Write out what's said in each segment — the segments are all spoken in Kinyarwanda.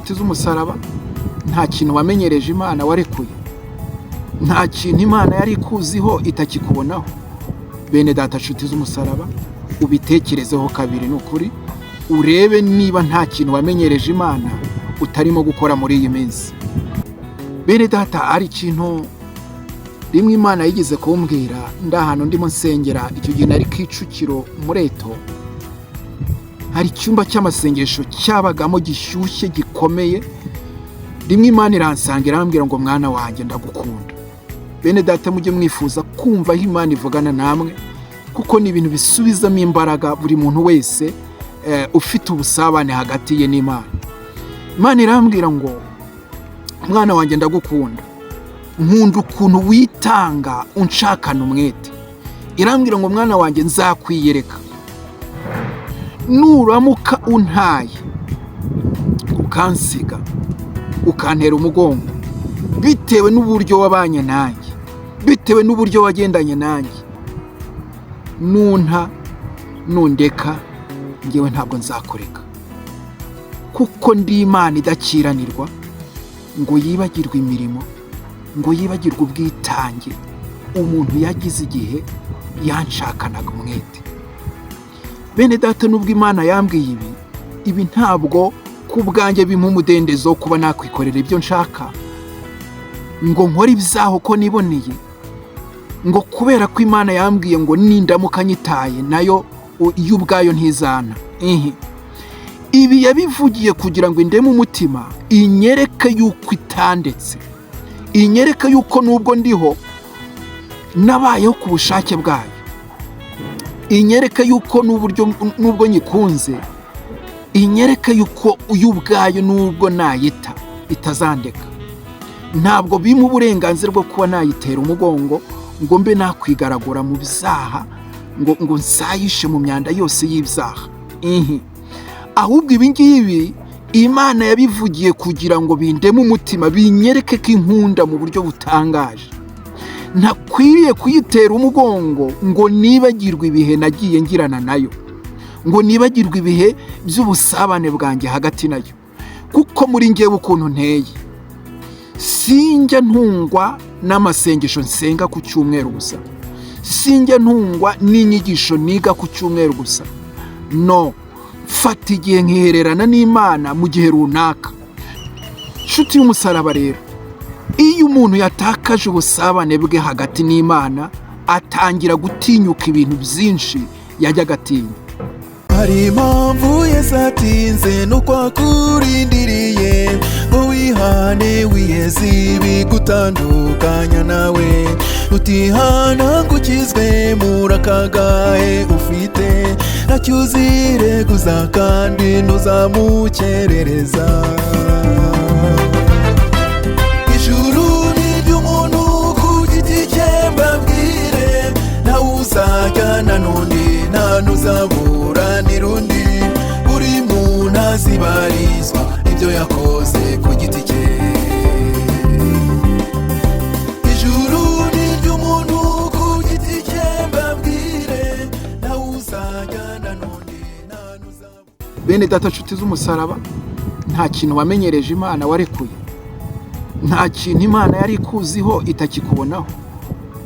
Nshuti z'umusaraba, nta kintu wamenyereje Imana warekuye, nta kintu Imana yari ikuziho itakikubonaho. Bene data, nshuti z'umusaraba, ubitekerezeho kabiri, ni ukuri, urebe niba nta kintu wamenyereje Imana utarimo gukora muri iyi minsi. Bene data, hari ikintu rimwe Imana yigeze kumbwira ndi ahantu ndimo nsengera. Icyo gihe nari Kicukiro muri Eto, hari icyumba cy'amasengesho cyabagamo gishyushye gikomeye. Rimwe Imana iransanga, irambwira ngo: "Mwana wanjye, ndagukunda." Bene data, mujye mwifuza kumva aho Imana ivugana namwe, kuko ni ibintu bisubizamo imbaraga buri muntu wese ufite ubusabane hagati ye n'Imana. Imana irambwira ngo: "Mwana wanjye, ndagukunda, nkunda ukuntu witanga unshakana umwete." Irambwira ngo: "Mwana wanjye, nzakwiyereka nuramuka untaye, ukansiga, ukantera umugongo, bitewe n'uburyo wabanye nanjye, bitewe n'uburyo wagendanye nanjye. Nunta, nundeka, ngewe ntabwo nzakureka, kuko ndi Imana idakiranirwa ngo yibagirwe imirimo, ngo yibagirwe ubwitange umuntu yagize igihe yanshakanaga umwete." Bene data, nubwo Imana yambwiye ibi, ibi ntabwo ku bwanjye bimpa umudendezo wo kuba nakwikorera ibyo nshaka, ngo nkore ibyaho ko niboneye, ngo kubera ko Imana yambwiye ngo nindamuka nyitaye nayo yo ubwayo ntizana. Ihi, ibi yabivugiye kugira ngo indeme umutima, inyereke yuko itandetse, inyereke yuko nubwo ndiho nabayeho ku bushake bwayo, inyereke yuko n'uburyo nubwo nyikunze, inyereke yuko yo ubwayo nubwo nayita itazandeka. Ntabwo bimpa uburenganzira bwo kuba nayitera umugongo, ngo mbe nakwigaragura mu byaha, ngo nsayishe mu myanda yose y'ibyaha. Ihi, ahubwo ibi ngibi Imana yabivugiye kugira ngo bindeme umutima, binyereke ko inkunda mu buryo butangaje, ntakwiriye kuyitera umugongo ngo nibagirwe ibihe nagiye ngirana nayo, ngo nibagirwe ibihe by'ubusabane bwanjye hagati nayo. Kuko muri ngewe ukuntu nteye, sinjya ntungwa n'amasengesho nsenga ku cyumweru gusa, sinjya ntungwa n'inyigisho niga ku cyumweru gusa. No mfata igihe nkihererana n'Imana mu gihe runaka. Nshuti y'umusaraba rero, iyo umuntu yatakaje ubusabane bwe hagati n'Imana, atangira gutinyuka ibintu byinshi yajyaga atinya. Hari impamvu Yesu atinze, nuko akurindiriye ngo wihane, wiyeze ibigutandukanya nawe. Utihana ngo ukizwe muri akagahe ufite, ntacyo uzireguza kandi ntuzamukerereza. Ijuru ni iry'umuntu ku giti cye, mbabwire, ntawe uzajyana n'undi, nta n'uzaburanira undi. Buri muntu azibarizwa ibyo yakoze ku giti cye. Ijuru ni iry'umuntu ku giti cye, mbabwire, ntawe uzajyana n'undi, nta n'uzabura. Bene data, nshuti z'umusaraba, nta kintu wamenyereje Imana warekuye, nta kintu Imana yari ikuziho itakikubonaho.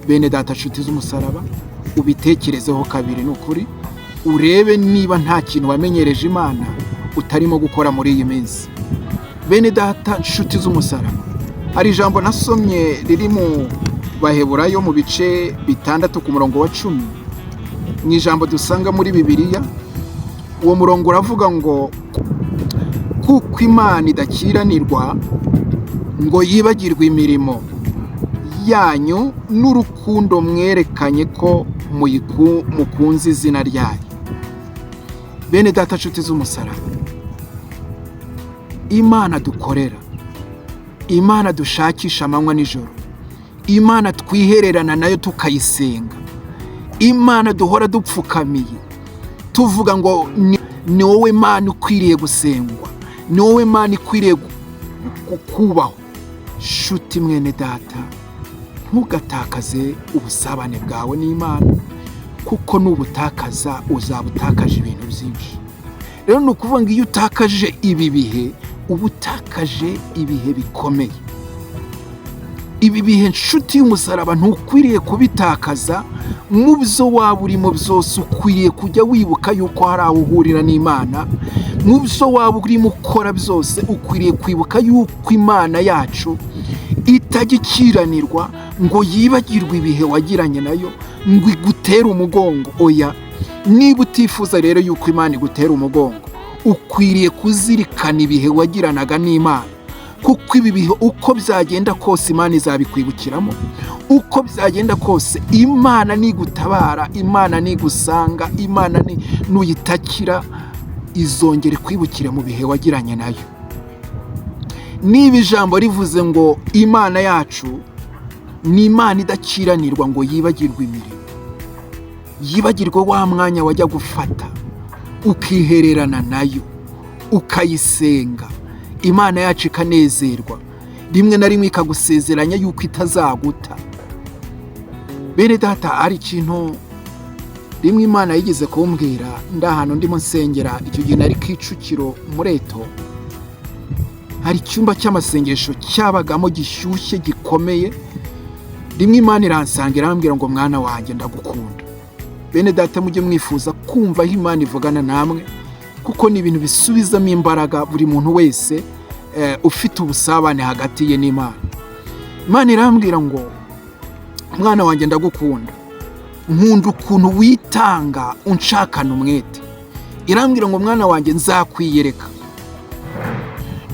Bene data, nshuti z'umusaraba, ubitekerezeho kabiri, ni ukuri, urebe niba nta kintu wamenyereje Imana utarimo gukora muri iyi minsi. Bene data, nshuti z'umusaraba, hari ijambo nasomye riri mu Baheburayo mu bice 6 ku murongo wa 10, mu ijambo dusanga muri Bibiliya. Uwo murongo uravuga ngo: "Kuko Imana idakiranirwa ngo yibagirwe imirimo yanyu n'urukundo mwerekanye ko mukunze izina ryayo." Bene data, nshuti z'umusaraba, Imana dukorera, Imana dushakisha amanywa nijoro, Imana twihererana nayo tukayisenga, Imana duhora dupfukamiye tuvuga ngo ni wowe Mana ukwiriye gusengwa, ni wowe Mana ikwiriye kubahwa. Shuti mwene data, ntugatakaze ubusabane bwawe n'Imana, kuko nubutakaza uzaba utakaje ibintu byinshi. Rero ni ukuvuga ngo iyo utakaje ibi bihe, Uba utakaje ibihe bikomeye. Ibi bihe, nshuti y'umusaraba, ntukwiriye kubitakaza. Mu byo waba urimo byose, ukwiriye kujya wibuka yuko hari aho uhurira n'Imana. Mu byo waba urimo ukora byose, ukwiriye kwibuka yuko Imana yacu itajya ikiranirwa ngo yibagirwe ibihe wagiranye nayo, ngo igutere umugongo. Oya. Niba utifuza rero yuko Imana igutera umugongo, ukwiriye kuzirikana ibihe wagiranaga n'Imana, kuko ibi bihe, uko byagenda kose, Imana izabikwibukiramo. Uko byagenda kose, Imana nigutabara, Imana nigusanga, Imana nuyitakira, izongera ikwibukire mu bihe wagiranye nayo. Niba ijambo rivuze ngo Imana yacu ni Imana idakiranirwa ngo yibagirwe imirimo, yibagirwe wa mwanya wajya gufata ukihererana nayo, ukayisenga, Imana yacu ikanezerwa, rimwe na rimwe ikagusezeranya yuko itazaguta. Bene data, hari ikintu rimwe Imana yigeze kumbwira ndi ahantu ndimo nsengera. Icyo gihe nari Kicukiro muri Eto. Hari icyumba cy'amasengesho cyabagamo gishyushye gikomeye. Rimwe Imana iransanga, irambwira ngo: "Mwana wanjye, ndagukunda." Bene data, mujye mwifuza kumva aho Imana ivugana namwe, kuko ni ibintu bisubizamo imbaraga buri muntu wese ufite ubusabane hagati ye n'Imana. Imana irambwira ngo: "Mwana wanjye, ndagukunda, nkunda ukuntu witanga unshakana umwete." Irambwira ngo: "Mwana wanjye, nzakwiyereka.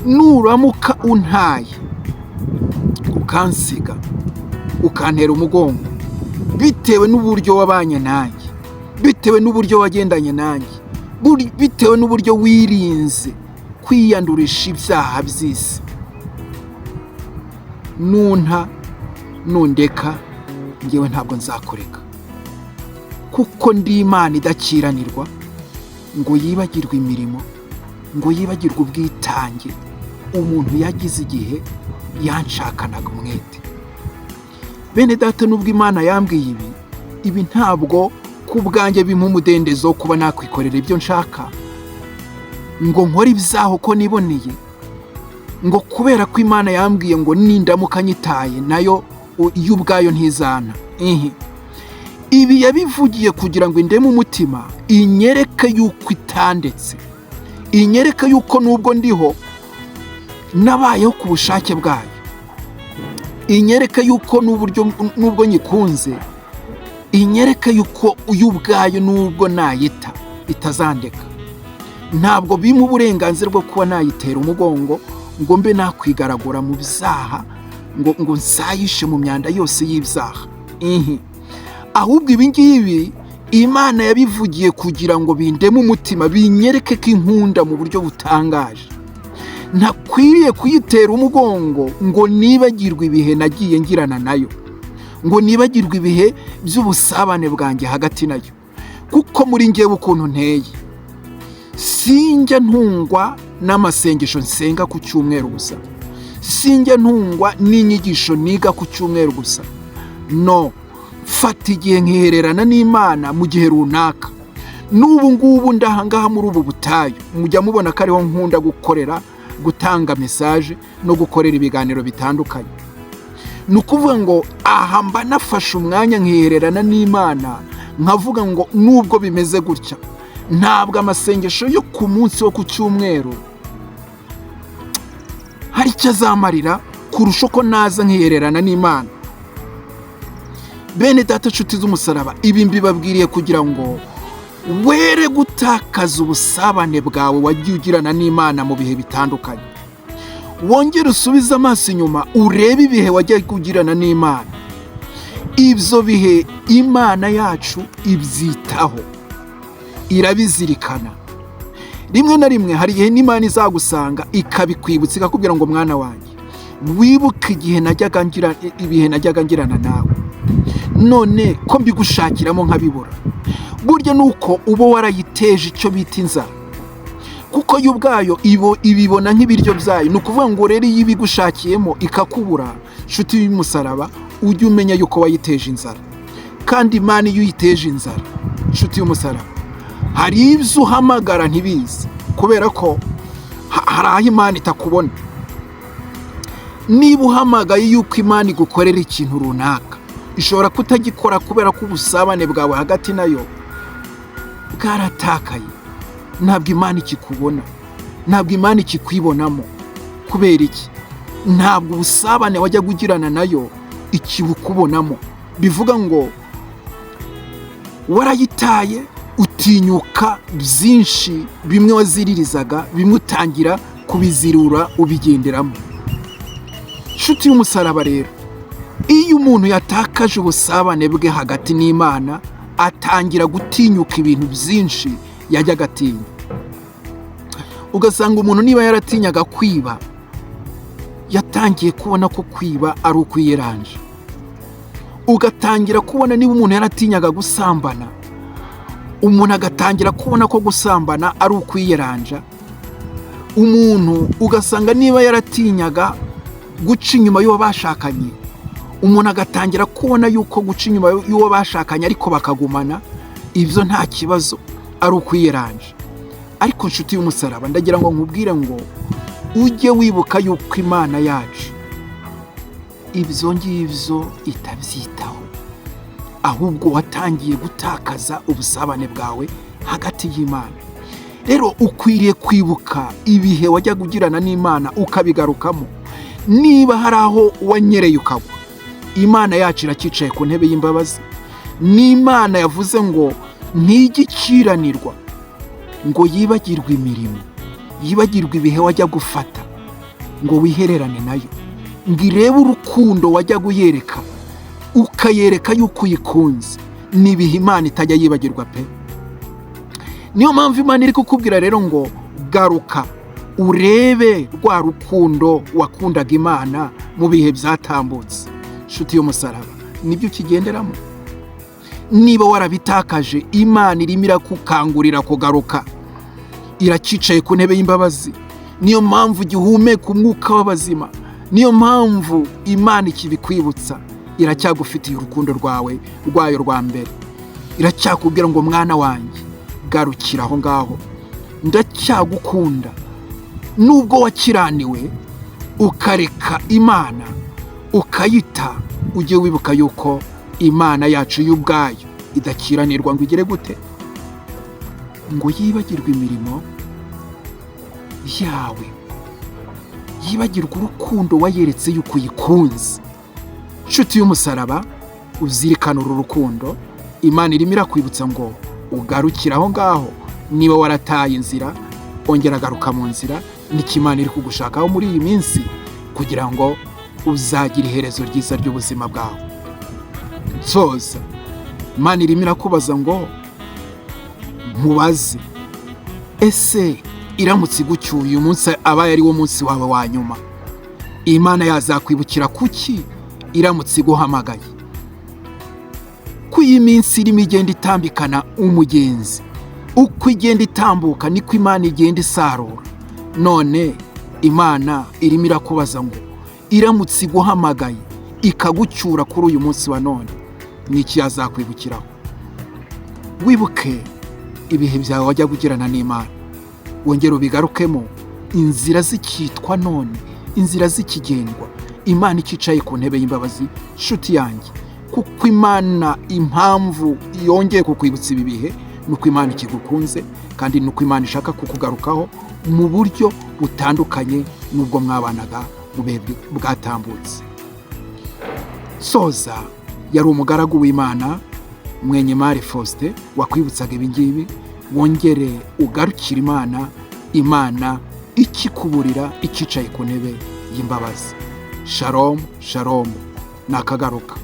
Nuramuka untaye, ukansiga, ukantera umugongo, bitewe n'uburyo wabanye nanjye, bitewe n'uburyo wagendanye nanjye, bitewe n'uburyo wirinze kwiyandurisha ibyaha by'isi, nunta, nundeka, ngewe ntabwo nzakureka, kuko ndi Imana idakiranirwa ngo yibagirwe imirimo, ngo yibagirwe ubwitange umuntu yagize igihe yanshakanaga umwete." Bene data, nubwo Imana yambwiye ibi, ibi ntabwo ku bwanjye bimpa umudendezo wo kuba nakwikorera ibyo nshaka, ngo nkore ibyaha uko niboneye, ngo kubera ko Imana yambwiye ngo nindamuka nyitaye nayo yo ubwayo ntizana ihi. Ibi yabivugiye kugira ngo indeme umutima, inyereke yuko itandetse, inyereke yuko nubwo ndiho nabayeho ku bushake bwayo, inyereke yuko n'uburyo nubwo nyikunze, inyereke yuko yo ubwayo nubwo nayita itazandeka. Ntabwo bimpa uburenganzira bwo kuba nayitera umugongo, ngo mbe nakwigaragura mu byaha, ngo nsayishe mu myanda yose y'ibyaha ihi. Ahubwo ibi ngibi Imana yabivugiye kugira ngo bindeme umutima, binyereke ko inkunda mu buryo butangaje, ntakwiriye kuyitera umugongo ngo nibagirwe ibihe nagiye ngirana nayo, ngo nibagirwe ibihe by'ubusabane bwanjye hagati nayo. Kuko muri ngewe ukuntu nteye, sinjya ntungwa n'amasengesho nsenga ku cyumweru gusa, sinjya ntungwa n'inyigisho niga ku cyumweru gusa. No mfata igihe nkihererana n'Imana mu gihe runaka. N'ubu ngubu ndahangaha muri ubu butayu, mujya mubona ko ariho nkunda gukorera, gutanga message no gukorera ibiganiro bitandukanye. Ni ukuvuga ngo aha mba nafashe umwanya nkihererana n'Imana, nkavuga ngo nubwo bimeze gutya, ntabwo amasengesho yo ku munsi wo ku cyumweru hari icyo azamarira kurusha uko naza nkihererana n'Imana. Bene data, inshuti z'umusaraba, ibi mbibabwiriye kugira ngo were gutakaza ubusabane bwawe wagiye ugirana n'Imana mu bihe bitandukanye. Wongere usubize amaso inyuma, urebe ibihe wagiye ugirana n'Imana. Ibyo bihe Imana yacu ibyitaho, irabizirikana. Rimwe na rimwe hari igihe n'Imana izagusanga ikabikwibutsa, ikakubwira ngo: "Mwana wanjye, wibuke igihe najyaga ngira ibihe najyaga ngirana nawe. None ko mbigushakiramo nkabibura?" Burya ni uko uba warayiteje icyo bita inzara, kuko yo ubwayo ibibona nk'ibiryo byayo. Ni ukuvuga ngo rero iyo ibigushakiyemo ikakubura, nshuti y'umusaraba, ujye umenya yuko wayiteje inzara. Kandi Imana iyo uyiteje inzara, nshuti y'umusaraba, hari ibyo uhamagara ntibizi, kubera ko Hari aho Imana itakubona. Niba uhamagaye yuko Imana igukorera ikintu runaka, ishobora kutagikora kubera ko ubusabane bwawe hagati nayo bwaratakaye. Ntabwo Imana ikikubona, ntabwo Imana ikikwibonamo. Kubera iki? Ntabwo ubusabane wajyaga ugirana nayo ikibukubonamo. Bivuga ngo warayitaye, utinyuka byinshi, bimwe waziririzaga, bimwe utangira kubizirura, ubigenderamo. Inshuti y'umusaraba rero, iyo umuntu yatakaje ubusabane bwe hagati n'Imana, atangira gutinyuka ibintu byinshi yajyaga atinya. Ugasanga umuntu niba yaratinyaga kwiba, yatangiye kubona ko kwiba ari ukwiyeranje. Ugatangira kubona niba umuntu yaratinyaga gusambana, umuntu agatangira kubona ko gusambana ari ukwiyeranja. Umuntu ugasanga niba yaratinyaga guca inyuma y'uwo bashakanye, umuntu agatangira kubona yuko guca inyuma y'uwo bashakanye ariko bakagumana, ibyo nta kibazo, ari ukwiyeranja. Ariko inshuti y'umusaraba, ndagira ngo nkubwire ngo ujye wibuka yuko Imana yacu ibyo ngibyo itabyitaho, ahubwo watangiye gutakaza ubusabane bwawe hagati y'Imana. Rero ukwiriye kwibuka ibihe wajyaga ugirana n'Imana, ukabigarukamo. Niba hari aho wanyereye ukagwa, Imana yacu iracyicaye ku ntebe y'imbabazi. N'Imana yavuze ngo ntigikiranirwa ngo yibagirwe imirimo, yibagirwe ibihe wajya gufata ngo wihererane nayo, ngo irebe urukundo wajyaga uyereka, ukayereka yuko uyikunze. Ni ibihe Imana itajya yibagirwa pe. Niyo mpamvu Imana iri kukubwira rero ngo garuka urebe rwa rukundo wakundaga Imana mu bihe byatambutse. Inshuti y'umusaraba, nibyo ukigenderamo? Niba warabitakaje, Imana irimo irakukangurira kugaruka. Iracyicaye ku ntebe y'imbabazi. Niyo mpamvu gihumeka umwuka w'abazima, niyo mpamvu Imana ikibikwibutsa. Iracyagufitiye urukundo rwawe rwayo rwa mbere. Iracyakubwira ngo mwana wanjye, garukira aho ngaho, ndacyagukunda. Nubwo wakiraniwe ukareka Imana ukayita, ujye wibuka yuko Imana yacu y'ubwayo idakiranirwa ngo igere gute, ngo yibagirwe imirimo yawe, yibagirwe urukundo wayeretse yuko uyikunze. Inshuti y'umusaraba, uzirikana uru rukundo. Imana irimo irakwibutsa ngo ugarukire aho ngaho. Niba warataye inzira, ongera agaruka mu nzira. Nicyo Imana iri kugushakaho muri iyi minsi, kugira ngo uzagire iherezo ryiza ry'ubuzima bwawe. Nsoza, Imana irimo irakubaza ngo nkubaze: ese iramutse igucyuye uyu munsi, abaye ari wo munsi wawe wa nyuma, Imana yazakwibukira kuki iramutse iguhamagaye? Ko iyi minsi irimo igenda itambikana umugenzi, uko igenda itambuka niko Imana igenda isarura. None Imana irimo irakubaza ngo iramutse iguhamagaye ikagucyura kuri uyu munsi wa none, ni iki yazakwibukiraho? Wibuke ibihe byawe wajya ugirana n'Imana, wongere ubigarukemo. Inzira zikitwa none, inzira zikigendwa, Imana ikicaye ku ntebe y'imbabazi, nshuti yanjye. Kuko Imana, impamvu yongeye kukwibutsa ibi bihe, ni uko Imana ikigukunze, kandi ni uko Imana ishaka kukugarukaho mu buryo butandukanye n'ubwo mwabanaga mu bihe bwatambutse. Soza, yari umugaragu w'Imana Mwenyemari Faustin wakwibutsaga ibi ngibi. Wongere ugarukire Imana, Imana ikikuburira, ikicaye ku ntebe y'imbabazi. Shalom, shalom, nakagaruka.